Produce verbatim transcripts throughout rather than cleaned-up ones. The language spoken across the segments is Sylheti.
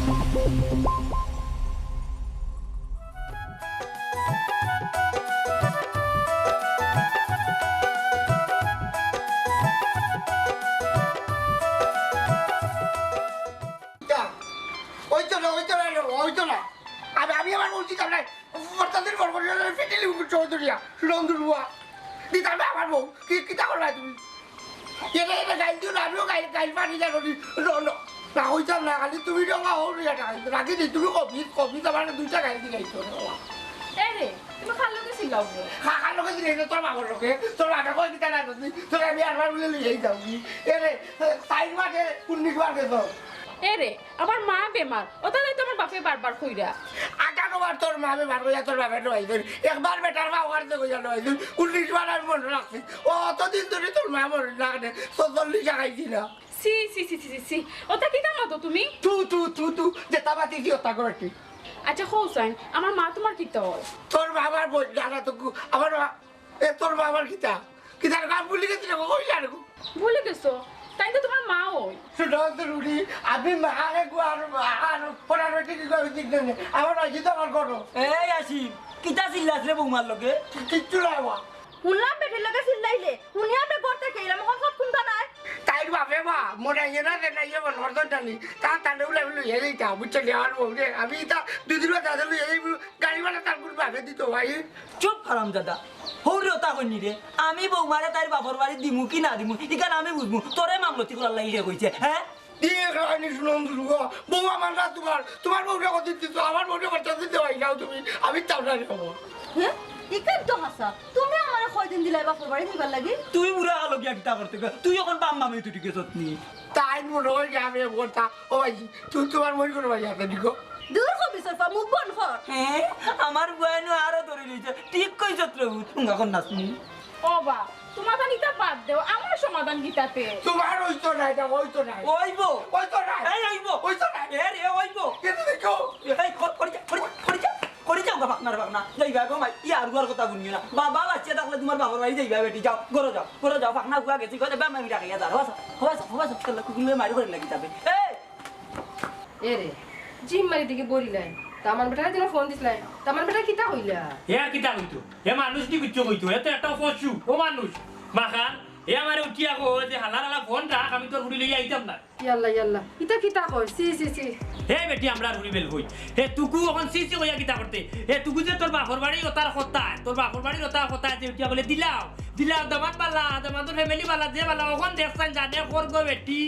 ওই তো না, ওই তো না রে বাবা, ওই তো না। আমি, আমি আবার বলছি, তার নাই। বর্তাদের বড় বড় ফিটিলি চৌধুরিয়া, সুরন্দর বুয়া। দিতাম না আমার বউ। কি, কিতা করবায় তুমি? এটা, এটা গাইল দিও না, আমিও গাইল, গাইল পানি জানো নি। ন, ন, না, ওই তো না, খালি তুমি রঙা হও নি, এটা গাইল। রাখি দি, তুমি কবি, কবি, তোমার দুইটা গাইল দিলাইছো রে বাবা। এ রে, তুমি কার লগে চিল্লাও গো? কা-, কার লগে চিল্লাইছো? তোর বাবার লগে। তোর বাবা কই কিতা না জানি। তোর আমি আরবার বলে লইয়াই যাও কি? এ রে, চাইর মাসে উনিশ বার গেছো। এ রে, আমার মা বেমার, ওটা নাই তো আমার বাপে বারবার কইরা। আঠারো বার তোর মা বেমার কইয়া তোর বাপে ডরাইছইন। একবার বেটার মা ওখানে কইয়া ডরাইছইন। উনিশ বার আমি মনে রাখছি। ও অতদিন ধরে তোর মা মরে না কেনে? ছচল্লিশ খাইছি না। ছি, ছি, ছি, ছি, ছি, ছি। ওটা কিতা মাতো তুমি? তু, তু, তু, তু। যেটা মাতিছি ওটা করে কি? আচ্ছা, হোসেন, আমার মা তোমার কিতা অয়? তোর মা আমার বইন, জানা তো গু-, আমার মা, এ তোর মা আমার কিতা? কিতা রে, আমি ভুলি গেছি রে, কইলা রে গু। ভুলি গেছো? তাই তো তোমার মা অয়। ছোট জরুরি, আমি মা রে গু, আর, আর পড়ার বেটি কি করে দিক দেন? আমার রাজি তো আমার করো। এই আসিম, কিতা চিল্লাস রে বৌমার লগে? কি-, কিচ্ছু নাই মা। হুনলাম বেটির লগে চিল্লাইলে, হুনিয়া আমরা ঘর থাকি আইলাম, এখন সব কুনটা নাই? তাইর বাপে বা, মোটা ইয়ে না রে, না ইয়ে বল, হরদন টানি। তা তাহলে উলা উলা ইয়ে দিতা, বুঝছো নি, আমার বউ রে? আমি তা দুদিন বাদে তাহলে এই গাড়ি ভাড়া তার কোন বাপে দিত ভাই? চুপ হারামজাদা। হৌরে ওটা কইনি রে। আমি বৌমারে তাইর বাপর বাড়ি দিমু কি না দিমু, ইখান আমি বুঝমু। তোরে মামলতি করার লাগি রে কইছে, হ্যাঁ? দিয়ে খাওয়ানি শুনুন দুর্গ। বউ আমার না তোমার, তোমার বউরে কত দিত, আমার বউরে কত দিতে হয় নাও তুমি, আমি তাও না খাবো। হ্যাঁ? ইখান তো হাছা। তুমি আমারে কয়দিন দিলাই বাপর বাড়ি নিবার লাগি? তুই বুড়া হলো গিয়া কিতা করতে গো? তুই এখন বাম মামি তুই ঠিক আছত নি? তাই মনে হয় যে আমি কথা, ও ভাই, তুই তোমার মন করে ভাই আছে নিকো। দূর হবি সরফা, মুখ বন্ধ কর। হ্যাঁ, আমার বুয়াইনু আরো ধরে নিয়েছে। ঠিক কইছত রে, তুঙ্গা কর নাচনি। ও বা, তোমার জানি তা বাদ দেও, আমার সমাধান কিতাতে? তোমার ওই তো নাই, এটা ওই তো নাই। ওইবো। ওই তো নাই। এই ওইবো। ওই তো নাই। এ রে, ওইবো। কিন্তু দেখো। এই, কর, করি যা, করি যা, করি যা। করি যাও গা, ফাকনা রে ফাকনা। যাই গা গো মাই, ই আর উয়ার কথা শুনিও না। বাবা বাচ্চা থাকলে তোমার বাপর বাড়ি যাইবা বেটি, যাও, ঘরো যাও, ঘরো যাও, ফাকনা গুয়া গেছি, ঘরে বাবা আমি রাখিয়া যাও। হবাস, হবাস, হবাস, খেলা কুকুরে মারি করে লাগি যাবে। এই! এ রে, জিম মারি দিকে বড়ি নাই। তামান বেটারে দিন ফোন দিস নাই। তামান বেটা কিতা কইলা? এ আর কিতা কইতো? এ মানুষ নি কিচ্ছু কইতো? এ তো একটা পশু, ও মানুষ। মাখান, এ আমারে উঠিয়া কয় যে হালার হালা ফোন রাখ, আমি তোর ফুড়ি লইয়া আইতাম না। ইয়াল্লা, ইয়াল্লা। ইতা কিতা কয়? ছি, ছি, ছি। হে বেটি, আমরার ফুড়ি বেল কই? হে তুকু অখন ছি ছি কইয়া কিতা করতে? হে তুকু যে তোর বাপর বাড়ি ওতার কথা, তোর বাপর বাড়ি ওতার কথা যে উঠিয়া বলে দিলাও, দিলাও, দামাত বালা, দামাতর ফ্যামিলি বালা, যে বালা, অখন দেখছইন জানে করগো বেটি।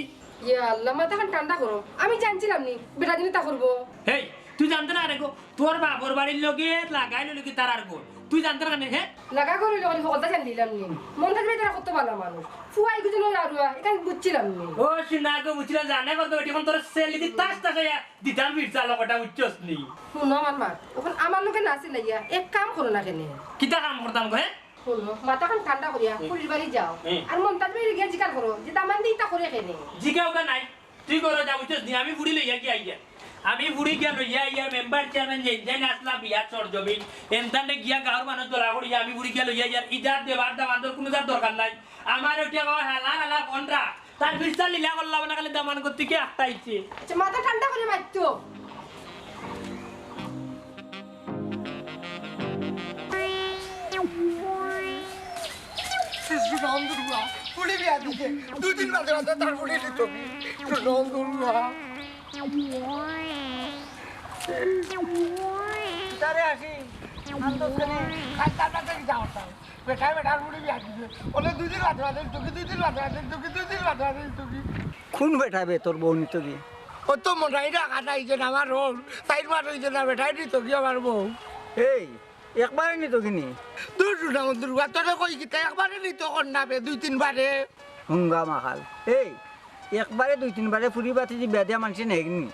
ইয়া আল্লাহ, মাথাখান ঠান্ডা করো। আমি জানছিলাম নি, বেটা দিনে তা করবো। হেই, তুই জানতে না রে গো, তোর বাপর বাড়ির লগে লাগাই লইল কি তারার ঘর? তুই জানতে না নে, হে? লাগা ঘর অইলে অখন হকলতা জান দিলাম নি। মন্তাজ ভাই তারা কত ভালা মানুষ। ফুয়াই গুজে লই আরুয়া, ইতা বুঝছিলাম নি। ও, সিনা গো, বুঝছিলাম, জানে কত বেটি, অখন তোর সেলি দি তাস তাস আইয়া দিতাম বিরসা লগটা, বুঝছস নি? হুনো আমার মা, অখন আমার লগে না আছে লাইয়া, এক কাম করো না কেনে? কিতা কাম করতাম গো, হে? হুনো, মাথাখান ঠান্ডা করিয়া, হুম। ফুড়ির বাড়ি যাও। হুম। আর মন্তাজ ভাইরে গিয়া জিকার করো, যে দামান দি ইতা করে কেনে? জিকাও কা নাই, তুই ঘরো যা, বুঝছস নি? আমি ফুড়ি লইয়া গিয়া আইয়া। আমি ফুড়ি গিয়া লইয়া আইয়া, মেম্বার চেয়ারম্যান যেন যেন আসলা বিয়া চর জমি, এনতানে গিয়া গাঁওর মানুষ দলা করিয়া, আমি ফুড়ি গিয়া লইয়া আইয়া, ইজাত দেবার দামান্দর কুনু জাত দরকার নাই। আমার ওইটা বাবা হালা হালা ফোন রাখ, তার বিরসা লীলা করলাম না, খালি দামান করতে কি আটকাইছে। আচ্ছা, মাথা ঠান্ডা করে মারতো। সুনাম দুর্গা, ফুড়ি বিয়া দিছে। দুই দিন বাদে বাদে তার ফুড়ি দিত। সুনাম দুর্গা। তারে আসি, আনন্দ করে, খাই তার কাছে কি যাওয়ার তার। বেটায় বেটার ফুড়ি বিয়া দিছে। বলে দুই দিন বাদে বাদে দিত কি, দুই দিন বাদে বাদে দিত কি, দুই দিন বাদে বাদে দিত কি। কোন বেটায় বে তোর বউ নিত কি? ও তো মোটাই রাখা নাই যে আমার বউ। চাইর মাস হইছে না বেটায় নিত কি আমার বউ। এই, একবারে নিত কিনি? দূর দূর না, দূর বা, তোরে কই কিতা, একবারে নিত কর না বে, দুই তিনবারে। হুঙ্গা মাখাল। এই, একবারে দুই তিনবারে ফুড়ি বাতি দি বেদিয়া মানছে নেগনি?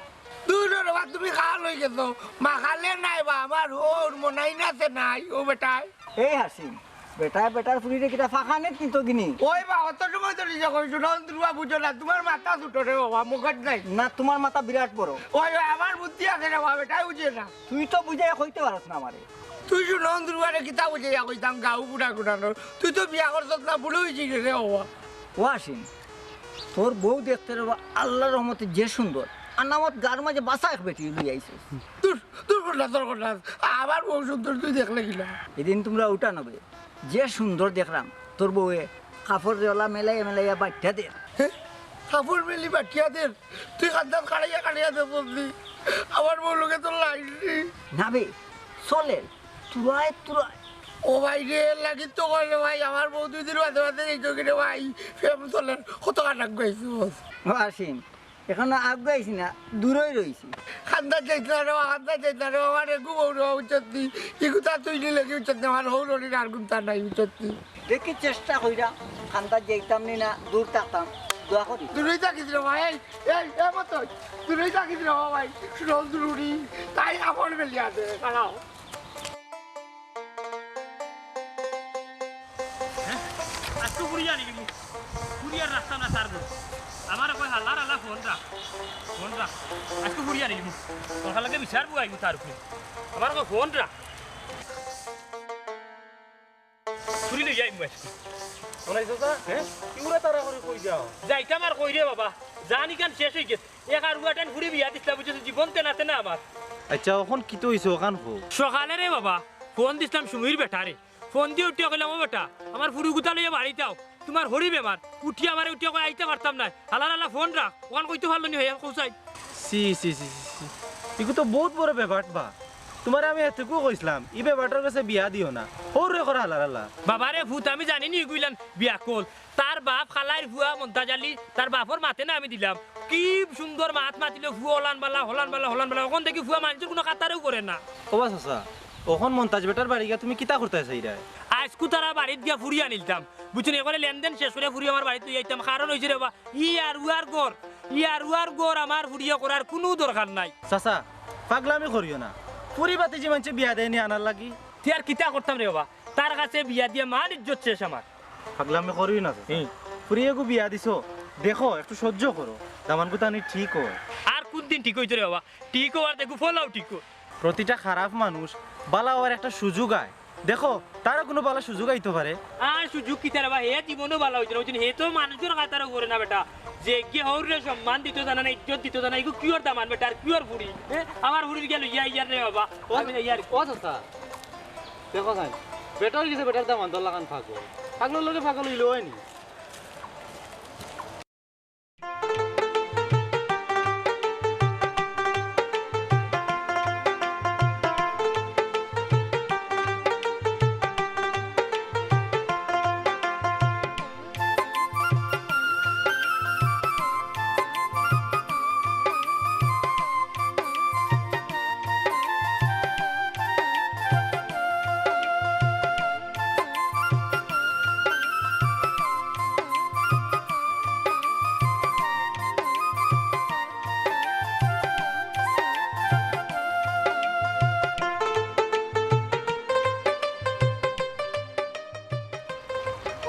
দূর রে বা, তুমি খাল হই গেছো। মাখালে নাই বা, আমার ওর মনাই নাতে নাই, ও বেটায়। এই হাসিন, বেটায় বেটার ফুড়িরে কিতা ফাঁকা নেট নিত কিনি? ওই বা, অত সময় ধরে যে কইছো, নন্দুরুয়া বুঝো না, তোমার মাথা ছোট রে বাবা, মগজ নাই। না, তোমার মাথা বিরাট বড়। ওই, ওই, আমার বুদ্ধি আছে রে বাবা, বেটায় বুঝে না। তুই তো বুঝে কইতে পারস না আমারে। তুই তো নন্দুরুয়ারে কিতা বুঝে ইয়া কইতাম, গাউ বুড়া গুড়ানোর। তুই তো বিয়া করছত না, বুড়ো হইছিস রে বাবা। ও হাসিন, তোর বউ দেখতে রে বাবা, আল্লাহর রহমতে যে সুন্দর। আনামত গার মাঝে বাসা এক বেটি লই আইছস। দূর, দূর কর না, দূর কর না। আমার বউ সুন্দর তুই দেখলে কিলা? এদিন তুমরা উঠা নবে, যে সুন্দর দেখরাম, তোর বউয়ে কাপড় জলা মেলাইয়া মেলাইয়া বাটিয়া দের। হে? কাপড় মেলি বাটিয়া দের? তুই কান্দাত কাড়াইয়া কাড়াইয়া দে বললি। আমার বউ লগে তোর লাইন নি। না বে, চলের, তুরায় তুরায়। ও ভাই রে, লাগি তো কইলে ভাই, আমার বউ দুই দিন বাদে বাদে এই যোগে রে ভাই, প্রেম চলের, কত কাটাক গাইছি বস। ও আসিম, এখন আগুয়াইছি না, দূরই রইছি। কান্দাত যাইত না রে, কান্দাত যাইত না রে, আমার এগু বউ রে, উচ্চত নি। ইগুতা তুই নিলে কি উচ্চত নি, আমার হৌর হরির আর গুনতা নাই উচ্চত নি। দেখি চেষ্টা কইরা, কান্দাত যাইতাম নি না, দূর থাকতাম, দোয়া করি। দূরই থাকিস রে ভাই, এই, এই, এ মতন, দূরই থাকিস রে ভাই, সুরজ দুরুরি, তাই কাপড় মেলিয়া দে, দাঁড়াও। হ্যাঁ? আজকে ফুরিয়া নিবি। ফুরিয়ার রাস্তা না তার গো। আমার কয় হালার হালা ফোন রাখ। ফোন রাখ। আজকে ফুরিয়া নিবি। তোর লাগে বিচার বুয়াইবো তার উপরে। আমার কয় ফোন রাখ। ফুরি লই যাইমু আজকে। ওনাই চাচা, হ্যাঁ? কিউরা তারা করে কই যাও? যাইতাম আর কই রে বাবা। জানি কান শেষ হই গেছে। এক আর উয়াটান ফুরি বিয়া দিছলা বুঝছো, জীবন তেনা তেনা আমার। আচ্ছা, অখন কিতা অইছে অখান কও? সকালে রে বাবা, ফোন দিছলাম সুমির বেটারে। ফোন দিয়া উঠিয়া কইলাম, "ও বেটা, আমার ফুরি গুতা লইয়া বাড়িত আও, তুমার হরি বেমার।" উঠিয়া আমারে উঠিয়া কয়, "আইতা পারতাম নায়।" হালার হালা ফোন রাখ, অখান কইতো পারলো নি হইয়া কৌসাই। ছি, ছি, ছি, ছি, ছি। ইগু তো বউত বড় বেবাট বা। তুমারে আমি এতকু কইছলাম, ই বেবাটর গেছে বিয়া দিও না। হৌরে কর হালার হালা। বাবারে ফুত, আমি জানি নি ইগুইলান বিয়াকল। তার বাপ খালাইর ফুয়া মন্তাজ আলী, তার বাপর মাতে না আমি দিলাম। কি সুন্দর মাত মাতিল, ফুয়া হলান বালা, হলান বালা, হলান বালা। অখন দেখি ফুয়া মানষর কুনু কাতারেউ পড়ে না। ও বা চাচা, অখন মন্তাজ বেটার বাড়ি গিয়া তুমি কিতা করতায় চাইরায়? আইজকু তারা বাড়িত গিয়া ফুরি আনিলতাম। বুঝছো নি, একবারে লেনদেন শেষ করিয়া ফুরি আমার বাড়িত লইয়া আইতাম। কারণ অইছে রে বা, ই আর উয়ার ঘর, ই আর উয়ার ঘর আমার ফুরিয়ে করার কুনু দরকার নাই। চাচা, পাগলামি করিও না। ফুরি বাতিজি মানষে বিয়া দেয় নি আনার লাগি। তে আর কিতা করতাম রে বাবা, তার কাছে বিয়া দিয়া মান ইজ্জত শেষ আমার। পাগলামি করিও না চাচা। হুম। ফুরি এগু বিয়া দিছো, দেখো একটু সহ্য করো, দামান গুতা নি ঠিক অয়। আর কুন দিন ঠিক অইতো রে বাবা? ঠিক অওয়ার দেখো ফলাও ঠিক অয়। প্রতিটা খারাপ মানুষ বালা অওয়ার একটা সুযোগ আয়। দেখো, তারও কুনু বালা সুযোগ আইতো পারে। আর সুযোগ কিতা রে বা, হে জীবনও বালা অইতো না, বুঝছো নি? হে তো মানষর কাতারও পড়ে না বেটা। যে গিয়ে হৌরে সম্মান দিতো জানে না, ইজ্জত দিতো জানে না, ইগু কিওর দামান বেটা, আর কিওর ফুরি? হে, আমার ফুরির গেল ইয়া ইয়ার রে বাবা। ও, আমি না ইয়ার। ও চাচা, দেখো চাইন, বেটার গেছে বেটার দামান দল লাগান পাগল। পাগলর লগে পাগল অইলে অয় নি?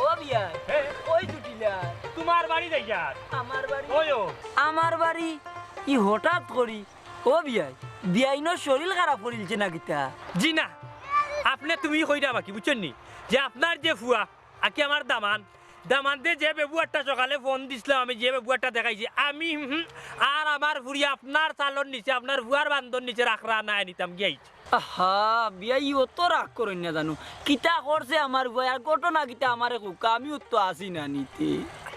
ও বিয়াই, হে? কই ছুটিলা? তুমার বাড়ি যাইয়ার। আমার বাড়ি? ওই ও। আমার বাড়ি? ই হঠাৎ করি? ও বিয়াই, বিয়াইনর শরীল খারাপ করিলছে না কিতা? জি না, আপনে তুমি কইরা বাকি, বুঝছইন নি? যে আপনার যে ফুয়া, আকি আমার দামান, দামান্দে যে বেবুয়ারটা সকালে ফোন দিছলাম আমি, যে বেবুয়ারটা দেখাইছি, আমি, হুম, আর আমার ফুরি আপনার চালর নিচে, আপনার ফুয়ার বান্দর নিচে রাখরা নায় নিতাম গিয়া। আহা, বিয়াই অত রাগ করইন না জানু। কিতা করছে আমার ফুয়ায়, আর ঘটনা কিতা আমারে কউক্কা, আমিও তো আছি না নিতে।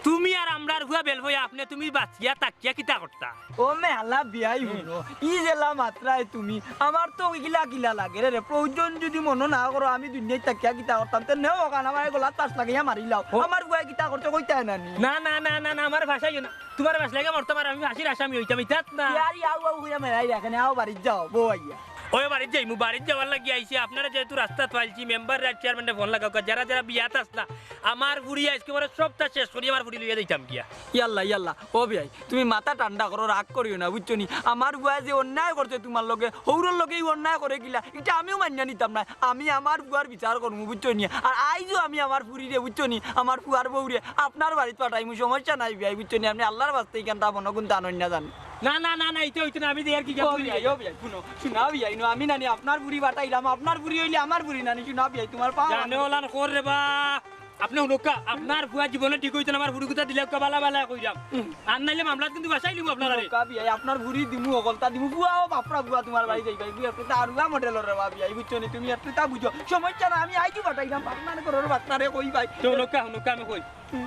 তুমি আর আমরার ফুয়া বেলফইয়া আপনে তুমি বাচিয়া থাকিয়া কিতা করতা? ও মে হালা বিয়াই হুনো, ই যেলা মাতরায় তুমি, আমার তো ইগিলা কিলা লাগে রে, রে, প্রয়োজন যুদি মনো না করো, আমি দুনিয়াত থাকিয়া কিতা করতাম, তে নেও অখান আমারে গলাত ফাঁস লাগাইয়া মারিলাও। ও। আমার ফুয়ায় কিতা করছে কইতায় না নি? না, না, না, না, না, আমারে ফাঁসাইও না। তুমারে ফাঁস লাগাইয়া মরতাম আর আমি ফাঁসির আসামি অইতাম, ইতাত না। ইয়ারি আউ আউ কইয়া মেরাই রাখে না, আও বাড়িত যাও, বউ আইয়া। ওই বাড়িত যাইমু, বাড়িত যাওয়ার লাগি আইছি। আপনারা যেহেতু রাস্তাত পাইলছি, মেম্বার আর চেয়ারম্যানরে ফোন লাগাউক্কা, যারা যারা বিয়াত আছলা, আমার ফুরি আইজকে পরে সবটা শেষ করি আমার ফুরি লইয়া যাইতাম গিয়া। ইয়াল্লা, ইয়াল্লা, ও বিয়াই, তুমি মাথা ঠান্ডা করো, রাগ করিও না, বুঝছো নি? আমার ফুয়ায় যে অন্যায় করছে তুমার লগে, হউরর লগে ই অন্যায় করে কিলা, ইটা আমিও মানিয়া নিতাম নায়। আমি আমার ফুয়ার বিচার করমু, বুঝছো নি? আর আইজও আমি আমার ফুরিরে, বুঝছো নি? আমার ফুয়ার বউরে আপনার বাড়িত পাঠাইমু, সমস্যা নাই বিয়াই, বুঝছো নি? আপনে আল্লার ওয়াস্তে ইখানতা মনো কুন্তা আনইন না জানু। না, না, না, না, ইটা অইতো না, আমি দেখি কি ও বিয়াই, ও বিয়াই, হুনো, হুনো বিয়াই, হুনো, আমি নানি আপনার ফুরি পাঠাইলাম, আপনার ফুরি অইলে আমার ফুরি নানি, হুনো বিয়াই, তুমার পাও জানে ওলান কর রে বা। আপনে হুনউক্কা, আপনার ফুয়া জীবনে ঠিক অইতো না, আমার ফুড়ি গুতা দিলাউক্কা, বালা বালা কইরাম। আর নাইলে মামলাত কিন্তু ফাঁসাইলিমু আপনারারে। হুনউক্কা বিয়াই, আপনার ফুড়ি দিমু, হকলতা দিমু, ফুয়াও বাপরা ফুয়া তুমার বাড়ি যাইবা, এগু একটা দারুয়া মডেলর রে বা বিয়াই, বুঝছো নি? তুমি একটু তা বুঝো, সমস্যা না, আমি আইজু পাঠাইরাম, আপনার ঘরর বাটনারে কই ভাই। তে হুনউক্কা, হুনউক্কা আমি কই।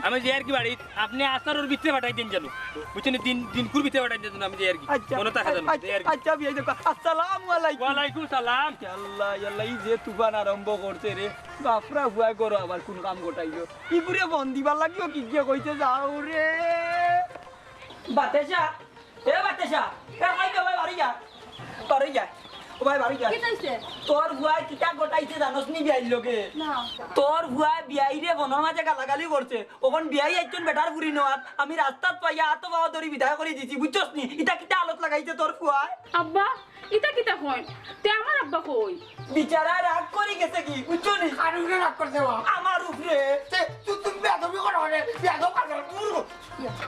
আমি যাইয়ার গি বাড়িত, আপনে আছারর ভিতরে পাঠাই দেইন যেন। বুঝছো নি? দিন, দিনকুর ভিতরে পাঠাই দেইন যেন, আমি যাইয়ার গি। আচ্ছা, মনো থাকে যেন, আচ্ছা, যাইয়ার গি। আচ্ছা, বিয়াই দেখো। আসসালামু আলাইকুম। ওয়ালাইকুম সালাম। আল্লাহ, আল্লাহ, ই যে তুফান আরম্ভ করছে রে। বাপরা ফুয়া করো আবার কোন কাম ঘটাইলো। ইগুরে ফোন দিবার লাগিও কি গিয়ে কইতে যাও রে। বাতেশা, এ বাতেশা, এ হাই কে ভাই বাড়ি যা। বাড়ি যা। ও ভাই বাড়ি যা। কিতা অইছে? তোর ফুয়ায় কিতা ঘটাইছে জানোস নি বিয়াইর লগে? না। তোর ফুয়ায় বিয়াইরে ফোনর মাঝে গালাগালি করছে। অখন বিয়াই একজন বেটার ফুড়ি নেওয়াত, আমি রাস্তাত পাইয়া আতো পাও ধরি বিদায় করি দিছি, বুঝছস নি? ইতা কিতা আলত লাগাইছে তোর ফুয়ায়? আব্বা, ইতা কিতা কইন? তে আমার আব্বা কই? বিচারা রাগ করি গেছে কি, বুঝছো নি? কার উপরে রাগ করছে বা? আমার উপরে। তে, তু-, তুমি বেয়াদবি করো রে, বেয়াদব কাজ করো, দূর করো।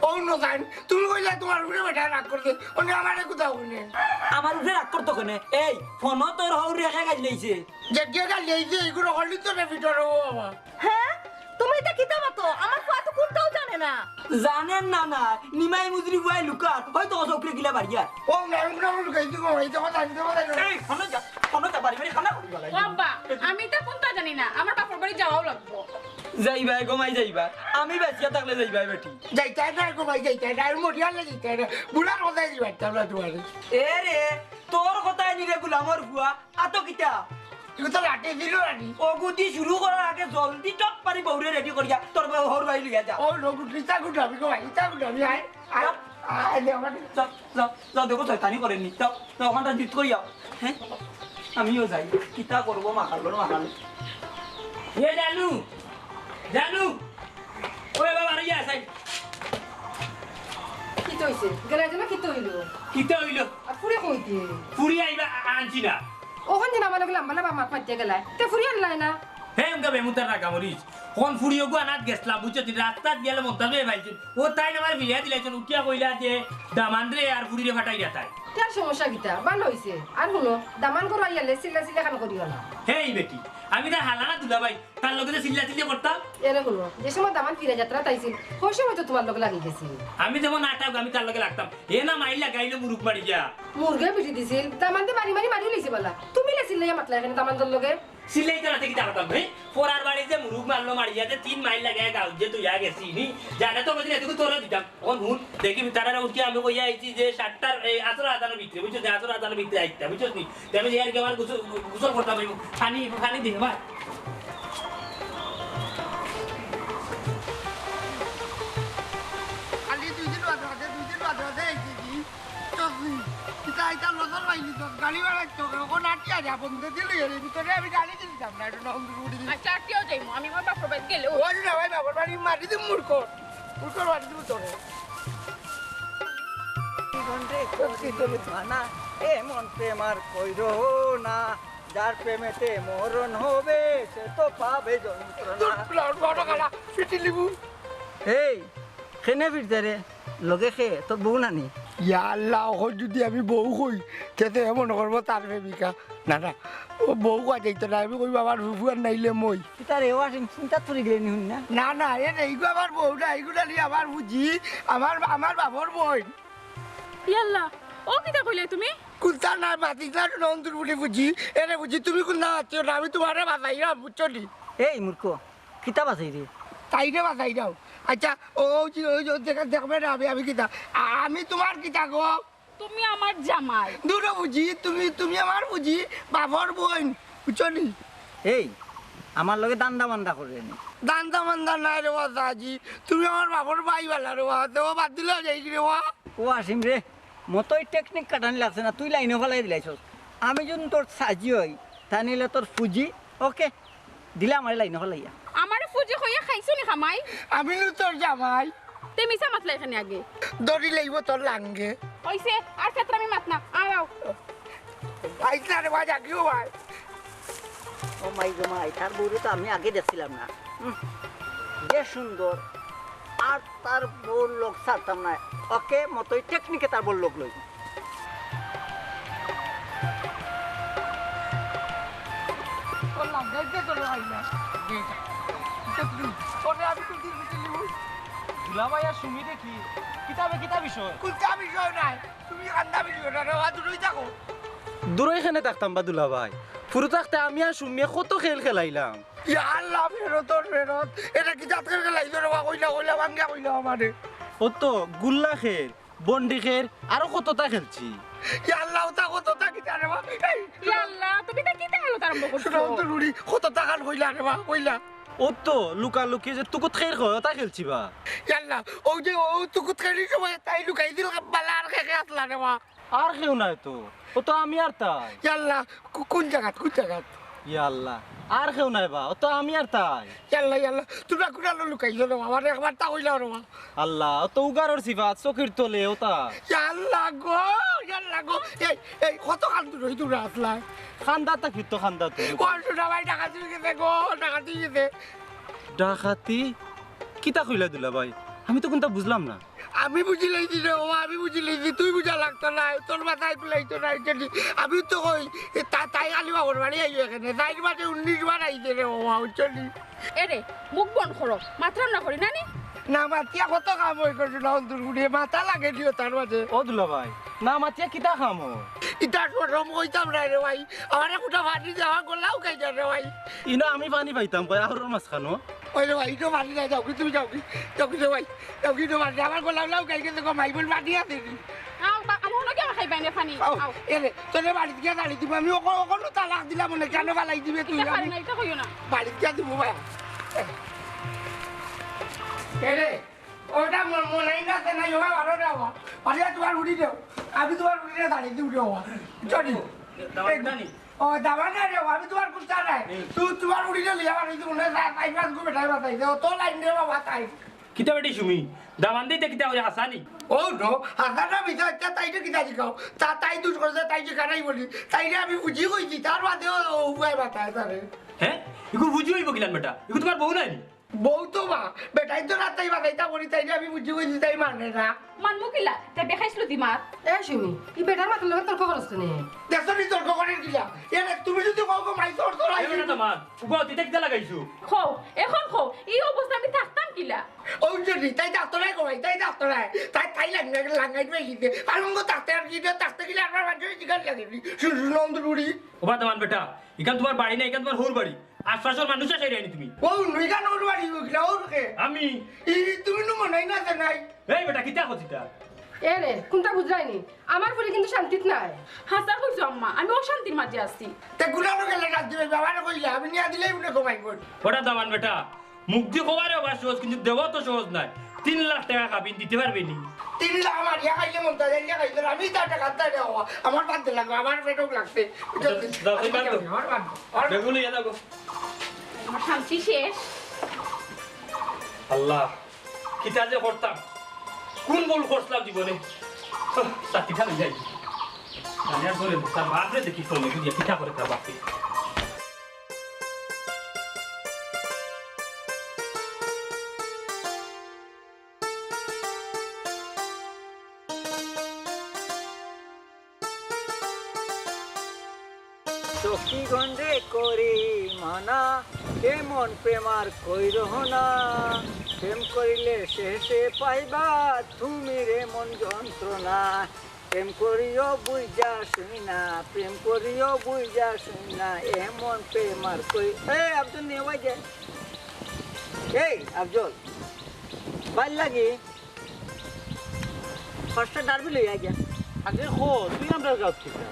ও নজান, তুমি কইলা তোমার উপরে বেটা রাগ করছে, অনে আমারে কুতা কইনে? আমার উপরে রাগ করতো কেনে? এই, ফোনো তোর হউর রেখে গাইলাইছে। যে কে গাইলাইছে, এগুলো হলি তো রে ভিতরে ও বাবা। হ্যাঁ? তুমি ইতা কিতা মাতো? আমার ফুয়া তো কুন্তাও জানে না। জানে না না, নিমাই মুজরি ফুয়ায় লুকার, হয়তো ও চোখরে গিলা বাড়িয়া। ও না, আমি না লুকাই দিব, এই তো কথা, এই তো কথা। এই, ফোনো যা, ফোনো যা, বাড়ি বাড়ি খানা করি গেলাই। ও আব্বা, আমি ইতা কুন্তা জানি না, আমার বাপর বাড়ি যাওয়াও লাগবো। যাইবায় গো মাই যাইবায়, আমি বাঁচিয়া থাকলে যাইবায় বেটি। যাইতায় না গো মাই, যাইতায় না, আমি মরিয়ালে যাইতায় না, বুড়ার কথায় যাইবায়, তাহলে তোমার। এ রে, তোর কথায় নি রে গুলামর ফুয়া, আতো কিতা? ইগু তো লাঠি দিল রানি। অগুদি শুরু করার আগে জলদি টপ পারি বউরে রেডি করিয়া তোর বউ হউর বাড়ি লইয়া যা। ও লোক উঠলি, তা গুড আমি গো ভাই, তা গুড আমি আয়, আয়, আয়, দে আমার। যাও, যাও, যাও, দেখো শয়তানি করেনি। যাও, যাও, ওখানটা জিত করিয়া। হ্যাঁ? আমিও যাই। কিতা করবো মাখাল, মাখাল। এ জানু, জানু, ওরে বাবা, আরে ইয়া, সাইড। কিতা অইছে? গেলায় যে না, কিতা অইলো? কিতা অইলো? আর ফুড়ি কইতে? ফুড়ি আইবা, আ-, আনছি না। অখন দিন আমার লগে লম্বা লম্বা মাত মাতিয়া গেলায়। তে ফুড়ি আনলায় না? হে, উনকা বেমুতার রাগা মরিস। কোন ফুড়ি ওগু আনাত গেছলাম, বুঝছো? তুই রাস্তাত গেলে মন্তাজ ভাই পাইছুন। ও তাইন আমারে ফিরিয়া দিলাইছুন। উঠিয়া কইলা যে, "দামান রে আর ফুড়িরে ফাটাই না তাই।" তার সমস্যা কিতা? ভালা অইছে। আর হুনো, দামান করো আইয়ালে চিল্লা চিল্লা খান করিও না। হেই বেটি, আমি তার হালানা দুলাভাই। তার লগে যে চিল্লা চিল্লি করতাম। এরে হুনো, যে সময় দামান ফিরে যাত্রা তাইছিল, ওই সময় তো তোমার লগে লাগি গেছিল। আমি যেমন আটাক, আমি তার লগে লাগতাম। এ না মাইর লাগাইলো মুরুগ মারিয়া। মুরগে পিটি দিছিল, দামান্দে মারি মারি মারি লইছে বালা। তুমি লে চিল্লাইয়া মাতলা এখানে দামান্দর লগে। চিল্লাইতে না থাকি তাড়াতাড়ি, হ্যাঁ? ফরার বাড়ি যে মুরুগ মারলো মারিয়া যে তিন মাইর লাগাইয়া গাউত যে তুইয়া গেছি, নি? জানে তো বুঝি না, এটুকু তোরে দিতাম। অখন হুন, দেখি তারারে উঠি আমি কইয়া আইছি যে সাতটার, এই, আসর আজানর ভিতরে, বুঝছস নি? আসর আজানর ভিতরে আইতা, বুঝছস নি? তে আমি যে আর কি আমার গোসল, গোসল করতাম, আমি পানি, পানি দিন, ভাই। খালি দুই দিন বাদে বাদে, দুই দিন বাদে বাদে আইছি কি? চলছি। কিতা ইটা লজর পাইনি তো, গাড়ি ভাড়া তো, অখন আটিয়া যা, বন্ধ দিল এর ভিতরে আমি গাড়ি দিতাম না, একটু নন্দুর উঠি। আচ্ছা, আটিয়াও যাইমু, আমি আমার বাপর বাড়ি গেলে ওই। ওই না ভাই, বাপর বাড়ি মারি দিমু মূর্খ। মূর্খ মারি দিমু তোরে। জীবন রে করি মানা, এমন প্রেম আর কইরো না, যার প্রেমেতে মরণ হবে, সে তো পাবে যন্ত্রণা। দূর, বড়, বড় গলা, ফিটি লিবু। এই, কেনে ফিরতে রে? লগে খে, তোর বউ নানি? ইয়া আল্লাহ, অখন যুদি আমি বউ কই, তে তো এমন করবো তার প্রেমিকা। না, না, ও বউ কওয়া যাইতো না, আমি কইবো আমার ফুফু আর নাইলে মই। কিতা রে, ওয়াশিং চিন্তা তুলি গেলে নি হুন না? না, না, এ রে, ইগু আমার বউ না, ইগু নানি আমার বুঝি, আমার, আমার বাপর বইন। ইয়াল্লা, ও কিতা কইলে তুমি? কুন্তা না মাতিস না, নন্দুর বুলি বুঝি, এরে বুঝি, তুমি কুন্তা মাতিও না, আমি তোমারে বাঁচাইলাম, বুঝছো নি? এই মূর্খ, কিতা বাঁচাই রে? তাইরে বাঁচাই দাও। আচ্ছা, ও, ওই যে, ওই যে, দেখ-, দেখবে না আমি, আমি কিতা? আ-, আমি তোমার কিতা গো? তুমি আমার জামাই। দূরো বুঝি, তুমি, তুমি আমার বুঝি, বাপর বইন, বুঝছো নি? এই, আমার লগে দান্দা মান্দা করে নি। দান্দা মান্দা নাই রে বা, দাজি। তুমি আমার বাপর ভাই বালা রে বা, তে ও বাদ দিলে যাই কি রে বা? ও আসিম রে, মতই টেকনিক কাটানি লাগছে না, তুই লাইনো ফালাই দিলাইছস। আমি যদি তোর সাজি হই, তা নিলে তোর ফুজি, ওকে, দিলে আমার লাইনো ফালাইয়া। আমারে ফুজি কইয়া খাইছো নি কামাই? আমি নু তোর জামাই। তে মিছা মাতলা এখানে আগে। দড়ি লইব তোর লাঙ্গে। হইছে, আর ফেতরামি মাত না, আও, আও। আইস না রে ভাই, জাগিও ভাই। ও মাই গো মাই, তার বউরে তো আমি আগে দেখছিলাম না। উম, যে সুন্দর। আর তার বউর লগ ছাড়তাম না। ওকে, মতই টেকনিকে তার বউর লগ লই। করলাম, দেখতে তো লই না। ওরে আমি কুন্তা বিচি লিমু। দুলাভাই আর সুমি দেখি, কিতা বে কিতা বিষয়? কুন্তা বিষয় নাই, তুমি কান্দা ভিডিও না রে, ওবা দূরই থাকো। দূরই কেনে থাকতাম বা দুলাভাই, ফুরু থাকতে আমি আর সুমিয়ে কত খেল খেলাইলাম। ইয়া আল্লাহ, ফেরত ওর ফেরত। এটা কি জাতকের খেলাইছো রে বা? কইলা, কইলা, ভাঙ্গা কইলা আমারে। ও তো গুল্লা খেল, বন্ডি খেল, আরো কততা খেলছি। ইয়া আল্লাহ, ওতা কততা কিতা রে বা? এই, ইয়া আল্লাহ, তুমি তা কিতা খেলা আরম্ভ করছো? শুনো তো রুড়ি, কততা খান কইলা রে বা? কইলা। ও তো লুকালুকি যে তুকুত খেল কয়, ওতা খেলছি বা। ইয়া আল্লাহ, ও যে ও তুকুত খেলির সময় তাই লুকাই দিল, বালা আর কে কে আসলা রে বা? আর কেউ নাই তো, ও তো আমি আর তাই। ইয়া আল্লাহ, কু-, কোন জাগাত, কোন জাগাত? ইয়া আল্লাহ, আর কেউ নাই বা, ও তো আমি আর তাই। ইয়া আল্লাহ, ইয়া আল্লাহ, তোমরা কুনানো লুকাইছো রে বা? আমারে একবার তা কইলাও রে বা। আল্লাহ, ও তো উগারর সিফাত, চকির তলে ওতা। ইয়া আল্লাহ গো, ইয়া আল্লাহ গো। এই, এই, কত কান্দু রই তোমরা আসলা? কান্দা তা কিত্ত কান্দা তো। ও সোনা ভাই ডাকাতি গেছে গো, ডাকাতি গেছে। ডাকাতি? কিতা কইলা দুলাভাই? আমি তো কুন্তা বুঝলাম না। আমি বুঝি লইছি রে বাবা, আমি বুঝি লইছি, তুই বুঝা লাগতো না, তোর মাথায় ফুলাইতো না, এটা ঠিক। আমি তো কই, এ, তা-, তাই খালি বাবার বাড়ি আইও এখানে, তাই মাঝে উনিশ বার আইছে রে বাবা, বুঝছো নি? এরে, মুখ বন্ধ করো, মাতরাম না করি, নানি? না, মাতিয়া কত কাম হই করছে না, অন্তর গুড়িয়ে মাথা লাগে দিও তার মাঝে। ও দুলাভাই, না মাতিয়া কিতা কাম হয়? ইতা শরম কইতাম না রে ভাই, আমার একটা পানি দেওয়া গোলাও খাই যা রে ভাই। ইনো আমি পানি পাইতাম কই, আহরর মাঝখানো। ওই রে ভাই, ইটো পানি না, যাও কি তুমি যাও কি, যাও কি রে ভাই। যাও কিন্তু মাঝে আমার গোলাপ লাউ খাই গেছে গো, মাই বল মাটি আছে নি? আও, বা-, আমার মনে কি আমার খাইবাই না পানি? আও, আও। এরে, তোরে বাড়িত গিয়া দাঁড়িয়ে দিব আমি, ওখানে, ওখানে তালাক দিলাম মনে, কেন বালাই দিবে তুই? এটা পারি আমি না, এটা কইও না। বাড়িত গিয়া দিব ভাই। এরে, ওটা মন-, মনে হয় না, তে নাই, ওটা বারো না, বাবা। বাড়িয়া তোমার উড়ি দেও, আমি তোমার উড়ি না দাঁড়িয়ে দিব রে বাবা। চলি। দাঁড়ানি। ও, দাবা না রে, আমি তোমার কুস্তা নাই। হুম। তুই তোমার উড়িটা লিয়া আর এই মনে হয় চার পাঁচ মাস ঘুমে টাইম বাতাই দে, অত লাইন রে বাবা তাই। কিতা বেটি সুমি, দামান দিতে কিতা করে হাসানি? ও নো, হাসানা মিছা একটা তাই তো কিতা জিকাও। তা তাই দুষ করছে, তাই জিকা নাই বলি। তাইরে আমি বুঝি কইছি, তার বাদে ও, ও উপায় বাতায় তারে। হ্যাঁ? ইগু বুঝি হইব কিলান বেটা? ইগু তোমার বউ নাইনি? বউ তো মা, বেটাই তো রাতাই বাতাই তা বলি, তাইরে আমি বুঝি কইছি, তাই মানে না। মানমু কিলা, তে বেখাইছলু দিমাত। এ সুমি, ই বেটার মাথার লগে তর্ক করছ কেনে? দেখছো নি তর্ক করের কিলা? এ রে, তুমি যদি কও গো মাই তোর তোর এ আইছি। বেটা তো মা, উগো, তিতে কিতা লাগাইছো? কও, এখন কও, ই অবস্থা আমি থাকতাম কিলা? ও যদি, তাই থাকতো নাই গো ভাই, তাই থাকতো নাই। তাই, তাই লাগ-, লাগাই দিবে কি দে? পালঙ্গ থাকতে আর কি দে, থাকতে গেলে আমার বাড়িতে জিগার লাগে নি। শুন, শুন, অন্ধ বুড়ি। ও বা দামান বেটা, ইখান তোমার বাড়ি না, ইখান তোমার হউর বাড়ি। আশপাশর মানুষ আছে রে তুমি। ও, ইখান হউর বাড়ি, ও কিলা, হউর কে? আমি। ই, তুমি নু মনে হয় না, জানাই। এই বেটা, কিতা করছিস তা? এ রে, কোনটা বুঝলায়নি? আমার ফুরি কিন্তু শান্তিত নাই। হাছা কইছো আম্মা, আমি অশান্তির মাঝে আছি। তে গুলানো গেলে রাত দিবে, বাবারে কইলে, আমি নিয়া দিলেই উনি ঘুমাই পড়ি। ওটা দামান বেটা, মুখ দি কওয়ারে অবা সহজ, কিন্তু দেওয়া তো সহজ নায়। তিন লাখ টেকা কাবিন দিতে পারবে নি? তিন লাখ আমার ইয়া খাইলে মন তাজা, ইয়া খাইলে আমি তার টাকা তাই দেওয়া। আমার বাদ দিলাম, আমার পেটক লাগছে। আচ্ছা, যাও, যাও, যাও। আমার বাদ দাও, আমার বাদ দাও। বেগুন ইয়া দাও গো। আমার শান্তি শেষ। আল্লাহ, কিতা যে করতাম, কোন ভুল করছিলাম জীবনে? আহ, সাথী খালি যাই। আমি আর ধরে তার বাপরে দেখি, চলে গিয়ে কিতা করে তার বাপরে। সখী গণ রে করি মানা, এমন প্রেম আর কইরো না। প্রেম করিলে শেষে পাইবা তুমি রে মন যন্ত্রণা। প্রেম করিও বুঝা শুনি না, প্রেম করিও বুঝা শুনি না, এমন প্রেম আর কই। এই আব্দুল নিয়ে ভাই যে, এই আফজল, ভাইর লাগি পাঁচটা ডারবি লইয়া গিয়া। আগে ক, তুই আমরার গাঁওত কিতা?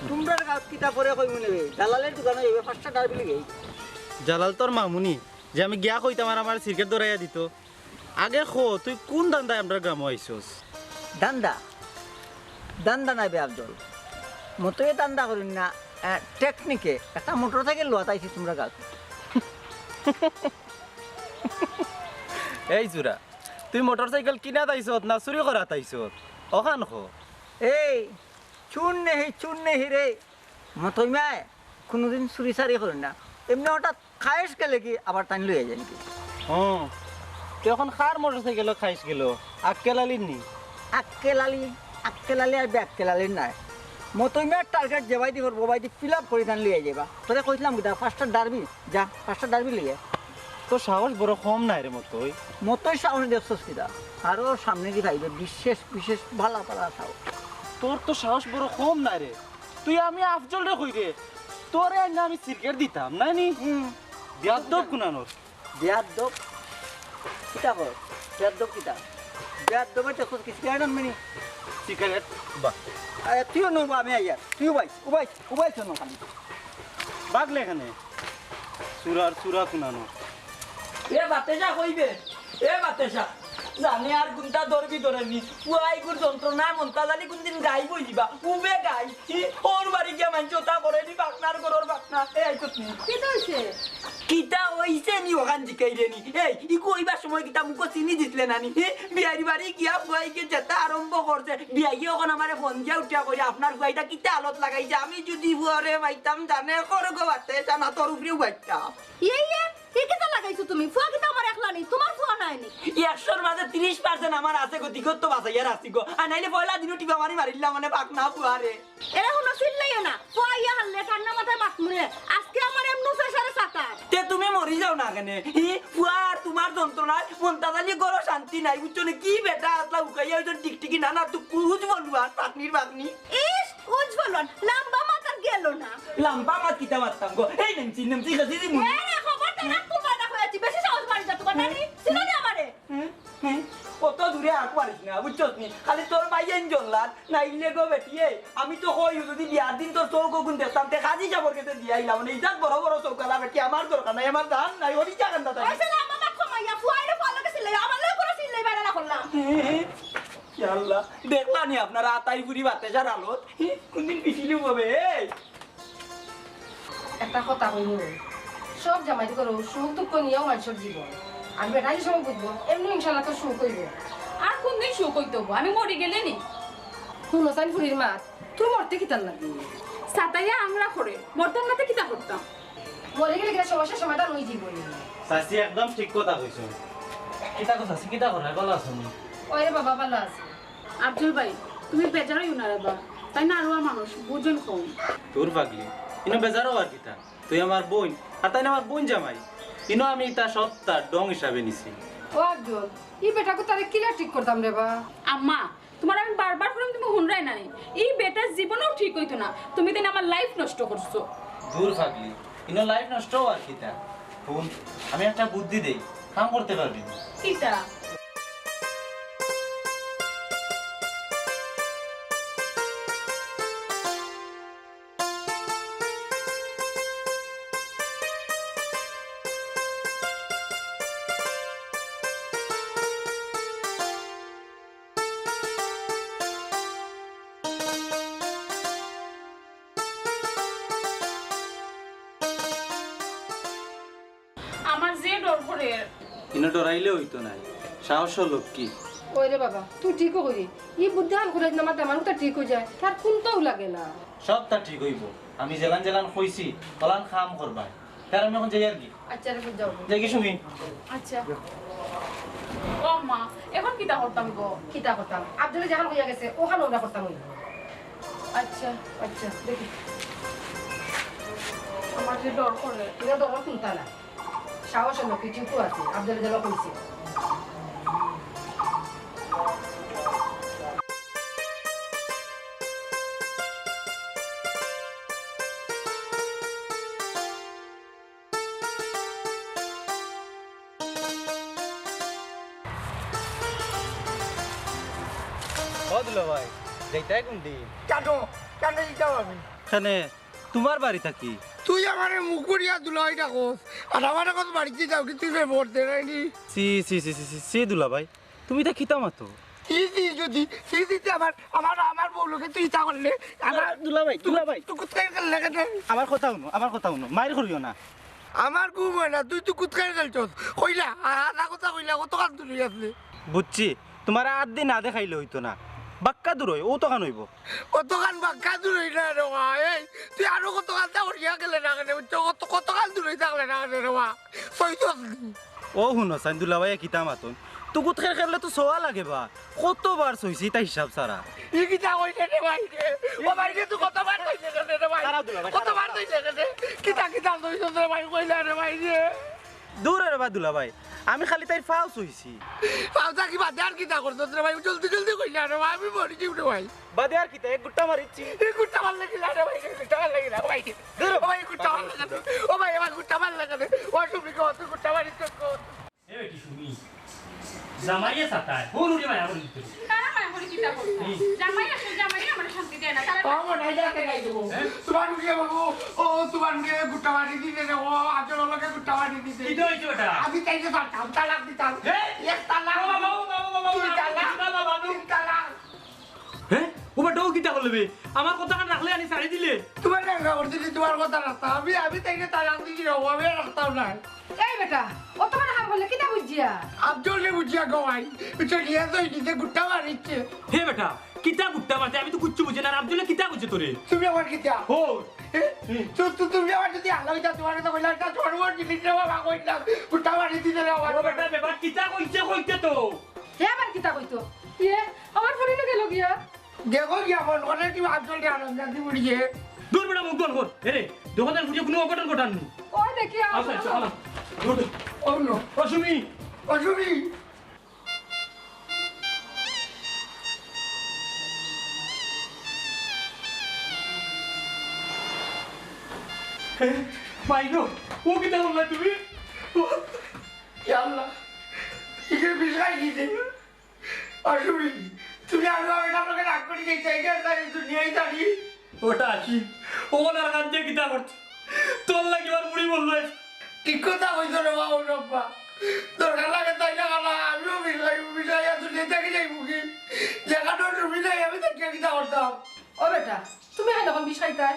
তুমরার গাঁওত কিতা পরে কইমু নে বে? দালালের দোকানো যাইবে, পাঁচটা ডারবি লইয়া আইবে। জালাল তোর মামুনি, যে আমি গিয়া কইতাম আর আমার সিগারেট ধরাইয়া দিত। আগে ক, তুই কোন ধান্দায় আমরার গ্রামো আইছস? ধান্দা? ধান্দা নাই বে আফজল। মতইয়ে ধান্দা করইন না, আহ, টেকনিকে একটা মোটরসাইকেল লওয়াত আইছি তুমরার গাঁওত। এই জুরা, তুই মোটরসাইকেল কিনাত আইছত না চুরি করাত আইছত? অখান ক। এই, চুর নেহি, চুর নেহি রে। মতই মিয়ায় কুনুদিন চুরি-চারি করইন না। এমনে হঠাৎ খায়েশ গেলে কি আবার তাইন লইয়া যাইন কি? হুম, তুই অখন কার মোটরসাইকেলো খায়েশ গেলো? আক্কেল আলীর নি? আক্কেল আলী, আক্কেল আলী আর বেআক্কেল আলীর নায়। মতই মিয়ার টার্গেট যেবায়দি করবো, ওবায়দি fill up করি তাইন লইয়া যাইবা। তোরে কইছিলাম কিতা, পাঁচটা ডারবি, যা, পাঁচটা ডারবি লইয়া। তোর সাহস বড় কম নায় রে মতই। মতই সাহস দেখছস কিতা? আরো সামনেদি পাইবে বিশেষ বিশেষ ভালা ভালা সাহস। তোর তো সাহস বড় কম নায় রে। তুই আমি আফজলরে কই রে? তোরে আইনা আমি সিগারেট দিতাম, নায় নি? হুম। বেয়াদ্দব কুনানোর। বেয়াদ্দব? কিতা কর? বেয়াদ্দব কিতা? বেয়াদ্দবে দেখছস কি সিগারেট আনবে নি? সিগারেট? বাহ। আরে তুইও নবা, আমি আইয়ার। তুই উবাই, উবাই, উবাই চল খালি। বাগলে এখানে। চুরার চুরা কুনানো। এ বাতেশা কইবে? এ বাতেশা, জানে আর কুনটা ধরবি ধরে নি। পুয়াইগুর যন্ত্রণায় মন্তাজ আলী কুনদিন গাই বই দিবা। উবে গাই। হি, ওর বাড়ি গিয়া মানছে ওটা করে নি, বাকনার ঘরর বাকনা। এ আইছত নি। কিতা অইছে? কিতা অইছে নি ওখান জিকাইরে নি? এই, ইগু অইবার সময় কিতা মুখো চিনি দিছলে না নি? হি, বিয়ার বাড়ি গিয়া পুয়াইগে যেতা আরম্ভ করছে। বিয়াইয়ে অখন আমারে ফোন দিয়া উঠিয়া কইরা, "আপনার পুয়াইটা কিতা হালত লাগাইছে? আমি যদি পুয়ারে পাইতাম জানে করগো বাতেশা না তোর উপরেও বাইতাম।" ইয়ে, ইয়ে, ই কিতা লাগাইছো তুমি? ফুয়া কিতা আমার একলা নি? তুমার ফুয়া নায় নি? একশোর মাঝে তিরিশ percent আমার আছে গো, দিগত তো বাঁচাইয়া রাখছি গো। আর নাইলে পয়লা দিনও টিপা মারি মারিলাম মানে বাকনা ফুয়ারে। এরে হুনো, চিল্লাইও না। ফুয়া ইয়া হারলে ঠান্ডা মাথায় মাত মুনে। আজকে আমার এমনু ফেসারে সাতার। তে তুমি মরি যাও না কেনে? হি, ফুয়া আর তুমার যন্ত্রণায় মন্তাজ আলী ঘরো শান্তি নাই, বুঝছো নি? কি বেটা আসলা উকাইয়া অইছন টিকটিকি, না না, তুই কুজ বলবো আর পাকনির বাকনি। ইস, উজ বলন, লাম্বা মাত আর গেল না। লাম্বা মাত কিতা মারতাম গো? এই নেমচি, নেমচি, গেছি দি মুনি। এ রে, খবর তো রাখ, তুই বাড়া হয়ে আছি, বেশি সাহস বাড়ি যা, তুমার নানি, চিনো নি আমারে? হ্যাঁ, হ্যাঁ, অত দূরে আর পারিস না, বুঝছস নি? খালি তোর ভাই এন জল্লাদ, না ইলে গো বেটিয়ে, আমি তো কই, যদি বিয়ার দিন তোর চোখ গুণ দেখতাম, তে কাজী সাবর গেছে দিয়া আইলাম, মানে ইজাত বড় বড় চৌকালা বেটি, আমার দরকার নাই, আমার দাম নাই, ওরই জাগান দাদা। ওই সে লাম্বা মাত কমাইয়া, ফুয়াইরে ফুয়ার লগে চিল্লাই, আমার লগে করে চিল্লাই বাইরে না করলাম। হ্যাঁ, হ্যাঁ, ইয়া আল্লাহ, দেখলা নি আপনারা আতাই ফুরি বাতেশার হালত? হি, কোনদিন পিছিলু হবে, এই? একটা কথা কইমু, সব জামাইর ঘরো সুখ দুঃখ নিয়াও মানষর জীবন। আর বেটা যে সময় বুঝবো, এমনে ইনশাআল্লাহ তো সুখ অইবো। আর কোনদিন সুখ অইতো গো? আমি মরি গেলে নি? হুনো চাইন ফুরির মাত, তুই মরতে কিতার লাগি? সাতাইয়া আংরা করে, মরতাম না তে কিতা করতাম? মরি গেলে কিতা সমস্যার সমাধান অই যাইবো নি? চাচি একদম ঠিক কথা কইছো। কিতা কথা, চাচি কিতা কর, ভালা আছো নি? ওরে বাবা, ভালা আছি। আফজল ভাই, তুমি বেজার অইও না রে বা। তাইন আরুয়া মানুষ, বুঝইন কম। দূর পাগলি, ইনো বেজার অওয়ার কিতা? তুই আমার বইন, আর তাইন আমার বইন জামাই। ইনো আমি ইতা সবতা ঢং হিসাবে নিছি। ও আফজল, ই বেটাগু তারে কিলা ঠিক করতাম রে বা? আম্মা, তুমারে আমি বারবার কইরাম, তুমি হুনরায় না নি। ই বেটার জীবনেও ঠিক অইতো না। তুমি তাইন আমার life নষ্ট করছো। দূর পাগলি, ইনো life নষ্ট অওয়ার কিতা? হুন, আমি একটা বুদ্ধি দেই, কাম করতে পারবি নি? কিতা? আমার যে ডর করের। ইনো ডরাইলে অইতো নায়, সাহসর লক্ষী। ওই রে বাবা, তুই ঠিকউ কইরে। ই বুদ্ধিহান করিস না, মাথা মানুষ তো ঠিক অই যায়, তার কুন্তাউ লাগে না। সবতা ঠিক অইবো, আমি যেলান যেলান কইছি, অলান কাম করবায়। তার আমি অখন যাইয়ার গি। আচ্ছা রে, যাও। যাইগি সুমি? আচ্ছা। ও মা, অখন কিতা করতাম গো? কিতা করতাম? আফজলে যেখান কইয়া গেছে, অখান আমরা করতাম অই। আচ্ছা। আচ্ছা, দেখি। আমার যে ডর করে। ইনো ডর কুন্তা না। সাহসর লক্ষী, ঠিকউ আছে। আফজলে যেলা কইছে। ও দুলাভাই, যাইতায় কুনদিন? কেনে? কেনে যাইতাম আমি? কেনে? তুমার বাড়ি থাকি? তুই আমারে মুখ করিয়া দুলাভাই ডাকস, আর আমারে কত বাড়িত যাইতাম, কিন্তু তুই ফের ভোট দে নাই নি? ছি, ছি, ছি, ছি, ছি, ছি, দুলাভাই, তুমি ইতা কিতা মাতো? ছি, ছি, যদি, ছি, ছি, তুই আমার, আমার, আমার বউ লগে তুই ইতা করলে, আমার আ, দুলাভাই, তুই, দুলাভাই। তুই কুতকাই করলে কেনে? আমার কথা হুনো, আমার কথা হুনো, মাইর করিও না। আমার ঘুম অয় না, তুই, তুই কুতকাই খেলছস। কইলা, আ-, আধা কথা কইলা, কতখান দূরই আছে? বুঝছি, তুমার আত দি না দেখাইলে অইতো না। বাক্কা দূরই, অতখান অইবো। অতখান বাক্কা দূরই না রে বা, এই, তুই আরো কতখান দা করিয়া গেলে না কেনে, বুঝছো? কত, কতখান দূরই থাকলে না কেনে রে বা? সইছস নি? ও হুনো, চাইন দুলাভাইয়ে কিতা মাতইন। তুকুত খের খেরলে তো সোয়া লাগে বা। কতবার সইছি ইতা হিসাব ছাড়া। ই কিতা কইলে রে ভাই রে? ও ভাই রে, তুই কতবার কইলে কেনে রে ভাই? দাঁড়াও দুলাভাই, কতবার দাঁড়াও। কইলে কেনে? কিতা কিতা কইছস রে ভাই, কইলা রে ভাই রে? দূর রে বা দুলাভাই, আমি খালি তাইর ফাও ছুইছি। ফাও থাকি বাদে আর কিতা করছস রে ভাই? জলদি জলদি কইলা রে ভাই, আমি মরি যাইমু রে ভাই। বাদে আর কিতা, এক গুট্টা মারিছি। এক গুট্টা মারলে কিলা রে ভাই? এক গুট্টা মারলে কিলা ভাই? দূর। ও ভাই, এক গুট্টা মারলে কিলা? ও ভাই, আমার গুট্টা মারলে কিলা? ও সুমি কো, তুই গুট্টা মারিস কো? এ বেটি সুমি, জামাইয়ে সাতায়, কোন উড়ি মায়া করি দিতে? তারা মায়া করি কিতা করবো? হুম। জামাই আসলে জামাই আমার শান্তি দেয় না। তারা ও মনে হয় যাতে গাই দেবো। হ্যাঁ? তোমার উড়িয়ে বাবু, ও তোমার উড়িয়ে গুট্টা মারি দিতে রে, ও আজর লগে গুট্টা মারি দিতে। কিতা অইছে বেটা? আমি তাইরে পারতাম, তালাক দিতাম। হ্যাঁ? এক তালাক। বাবা, বাবা, বাবা, বাবা, দুই তালাক। বাবা, বাবা। তিন তালাক। হ্যাঁ? ও বেটা, ও কিতা করলে বে? আমার কথাখান রাখলে আনি ছাড়ি দিলে। তোমার রাখা করতে কি তোমার কথা রাখতাম? আমি, আমি তাইরে তালাক দিছি রে, আমি আর রাখতাম না। এই বেটা, অত বড় হাম করলে কিতা বুঝিয়া? আফজলে বুঝিয়া গো ভাই, বুঝছো, নিয়ে তো নিজে গুট্টা মারিচ্ছে। হে বেটা, কিতা গুট্টা মারছে? আমি তো কুচ্ছু বুঝি না। আর আফজলে কিতা কইছে তোরে? তুমি আমার কিতা? ও। এ? তো, তো তুমি আমার যদি আল্লাহ হইতা, তোমার কথা কইলাম, একটা সর্বর জিনিস রে বাবা কইলাম, গুট্টা মারি দিতে রে আমার। ও বেটা, ব্যাপার কিতা কইছে কইতে তো? হে আবার কিতা কইতো? ইয়ে, আমার ফোনে গেল গিয়া। দেখো কি এখন, অনেক কি আফজল রে আনন্দ দি উড়িয়ে। দূর বেটা, মুখ বন্ধ কর। এরে, দোকানের ফুটিয়ে কোনো অঘটন ঘটাননি। ওই দেখি, আচ্ছা, আচ্ছা, আচ্ছা। দূর, দূর। ও নো। ও সুমি। ও সুমি। এ, মাই গো, ও কিতা করলা তুমি? ও, ইয়া আল্লাহ, ইকে বিষয় কি যে? আসলে, তুমি আর আমার লগে রাগ করি যাইতে, এই যে তাই দুনিয়ায় দাঁড়িয়ে। ওটা আসি, ও ওনার কাছে কিতা করছে? তোর লাগি আর বুড়ি বললো। ঠিক কথা কইছো রে বাবা, ও রব্বা। দরকার লাগে তাই না, খালা, আমিও বিষয়, বিষয় আর দুনিয়া থেকে যাইব কি? যেখানে সুবিধা, আমি থেকে কিতা করতাম? ও বেটা, তুমি আইন এখন বিষয় তাই?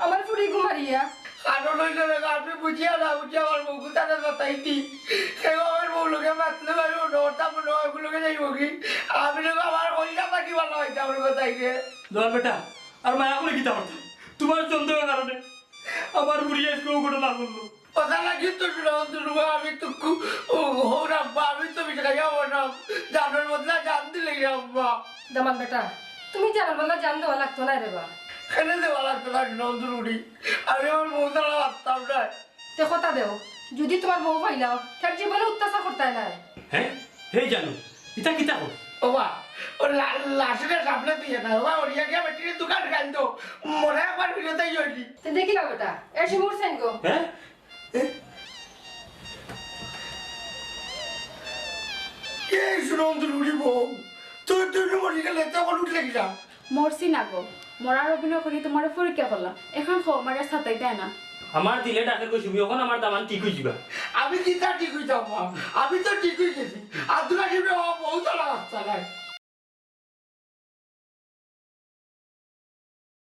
আমার ফুড়ি ঘুমারিয়া। কারণ হইল রে, আপনি বুঝিয়া না বুঝিয়া আমার বউগুতারে বাতাইতি। কেউ আমার বউ লোকে মাতলে ভাই, ও ডরটা মনে হয় ওগুলোকে যাইব কি? আমি লোক আমার ওইটা বাকি ভালো হইতে আমার কথাই রে। ধর বেটা, আর মায়া করে কিতা করতাম? তোমার সন্দেহের কারণে আমার বুড়ি আজকে ও ঘটনা করলো। কথা না কিন্তু শুনো, শুনো, আমি তো কু-, ও, ও রাব্বা, আমি তো বিষয় খাইয়া ও না, জানোর বদলা জান দিলে রাব্বা। দামান বেটা, তুমি জানোর বদলা জান দেওয়া লাগতো না রে বা। কেন দেওয়া লাগতো না, শুনো, শুনো, আমি আমার বউ ছাড়া বাঁচতাম না। তে কথা দেও, যদি তোমার বউ পাইলাও, তার জীবনে অত্যাচার করতায় নাই। হ্যাঁ? হে জানো, ইতা কিতা কর? ওবা, ও লা-, লাশরে সামনে দিয়ে না, ওবা, ওরিয়া গিয়া বেটির দোকান খাইল তো, মনে একবার ফিরে তাই হইলি। তে দেখি না বেটা, এ শিমুর সেন গো। হ্যাঁ? এ? এই শুনো, অন্তর উড়ি বউ, তুই, তুই মরি গেলে তখন উঠলে কিনা? মরছি না গো, মরার অভিনয় করি তোমারে পরীক্ষা করলাম। এখন কও, আমারে সাতাই দেয় না। আমার দিলে ডাকের কই সুমি, এখন আমার দামান ঠিক হয়ে যাবা। আমি কিতা ঠিক হয়ে যাবো? আমি তো ঠিক হয়ে গেছি। আব্দুল হাকিম রে, ও বউ তো রাস্তা নাই।